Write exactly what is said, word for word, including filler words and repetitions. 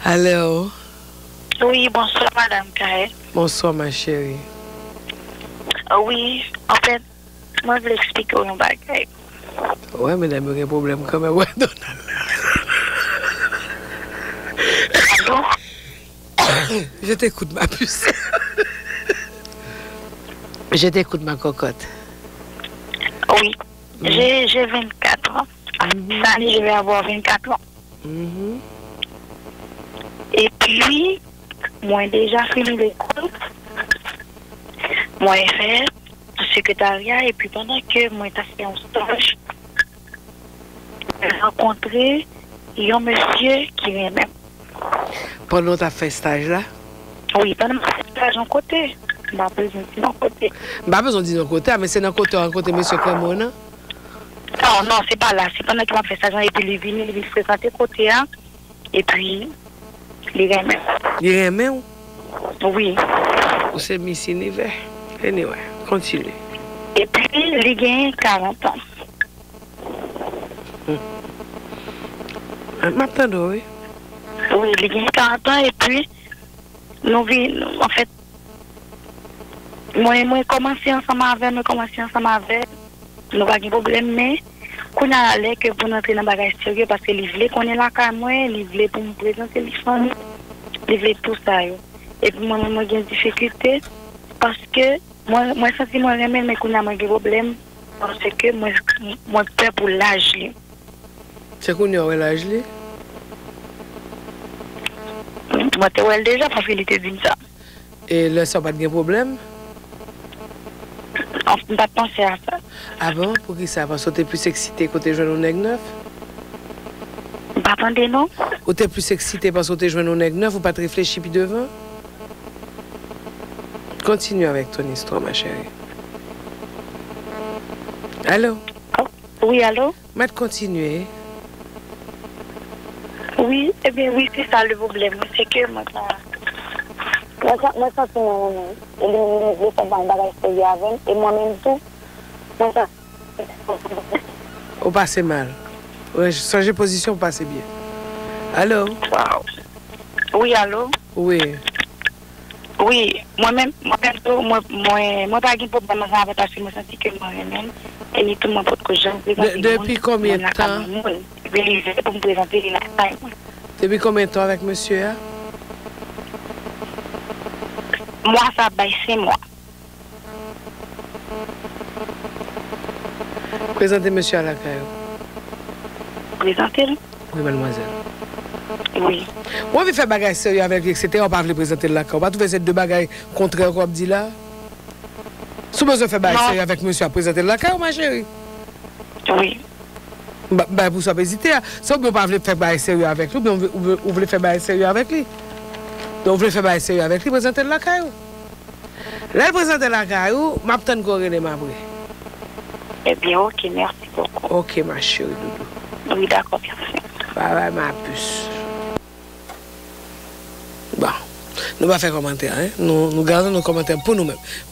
Alo. Wi, bonswa, madanm Kay. Bonswa, ma chérie. Wi, anfèt, mwen vle eksplike w yon bagay. Wè, medam yo gen pwoblèm kanmenm, wè, Donald. Alo? Je t'écoute, ma puce. Je t'écoute, ma cocotte. Wi. J'ai, j'ai vingt-quatre ans. Cette année, je vais avoir vingt-quatre ans. Epi, mwen deja fini lekòl. Mwen fè sekretarya, epi pandan ke mwen t ap fè yon staj, mwen rankontre yon mesye ki renmen m. Pandan w t ap fè staj la? Wi, pandan m ap fè staj yon kote. M pa bezwen di non kote. M pa bezwen di non kote a, men se nan kote w rankontre mesye k renmen w nan? Non, non, se pa la. Se pandan ke m ap fè staj la, epi li vini, li vin prezante kote a, epi li renmen m. Li renmen w? Wi. Ou se Miss Univers. Anyway, kontinye. Epi, li genyen karant an. Hmm. M ap tande w, wi. Wi, li genyen karant an, epi nou vin, anfèt, mwen, mwen kòmanse ansanm avè l, mwen kòmanse ansanm avè l, nou pa gen pwoblèm, men kounye a la, lè ke pou n antre nan bagay serye, paske li vle konnen lakay mwen, li vle pou m prezante li fanmi, li vle tout sa yo. Epi mwen menm, mwen gen difikilte, paske mwen, mwen santi mwen renmen l, men kounye a mwen gen pwoblèm, paske mwen, mwen pè pou laj li. Se kounye a w wè laj li? Mwen te wè l deja, paske li te di m sa. E lè sa w pa t gen pwoblèm? An, m pa t panse a sa. A bon? Poukisa? Paske w te plis eksite ke w te jwenn yon nèg nèf? M pa tande, non. Ou te plis eksite paske w te jwenn yon nèg nèf, ou pa t reflechi pi devan? Continue avec ton histoire, ma chérie. Alo? Wi, alo? Mèt kontinye. Wi, ebyen, wi, se sa le pwoblèm. Se ke mwen pa, mwen sa, mwen santi mwen renmen l. E li menm, li vle fè yon bagay serye avè m. E mwen menm tou, mwen santi. Ou pase mal. Wi, sonje pozisyon w pase byen. Alo? Wow. Wi, alo? Wi. Wi, mwen menm, mwen menm tou, mwen, mwen, mwen pa gen pwoblèm ansanm avè l paske mwen santi ke mwen renmen l. E li tou, mwen potko janm prezante moun lakay moun. Depi konbyen tan? Epi li vle pou m prezante li lakay mwen. Depi konbyen tan avèk mesye a? Mwa sa ap bay senk mwa. Prezante mesye a lakay ou. Prezante l? Wi, madmwazèl. Wi. Ou anvi fè bagay serye avèk li, etsetera, ou pa vle prezante l lakay ou. Ou pa twouve se de bagay kontrè ke w ap di la? Si w bezwen fè bagay serye avèk mesye a, prezante l lakay ou, ma chérie. Wi. M pa, m pa pou sa w ap ezite a. Se oubyen ou pa vle fè bagay serye avèk li, oubyen ou vle, ou vle, ou vle fè bagay serye avèk li. Donk, ou vle fè bagay serye avèk li, prezante l lakay ou. Lè l prezante l lakay ou, m ap tann ke w rele m apre. Ebyen, oke, mèsi bokou. Oke, ma chérie doudou. Wi, dakò, mèsi. Bye bye, ma puce. Bon, nou pa fè kòmantè, en. Nou, nou gade nou kòmantè pou nou menm.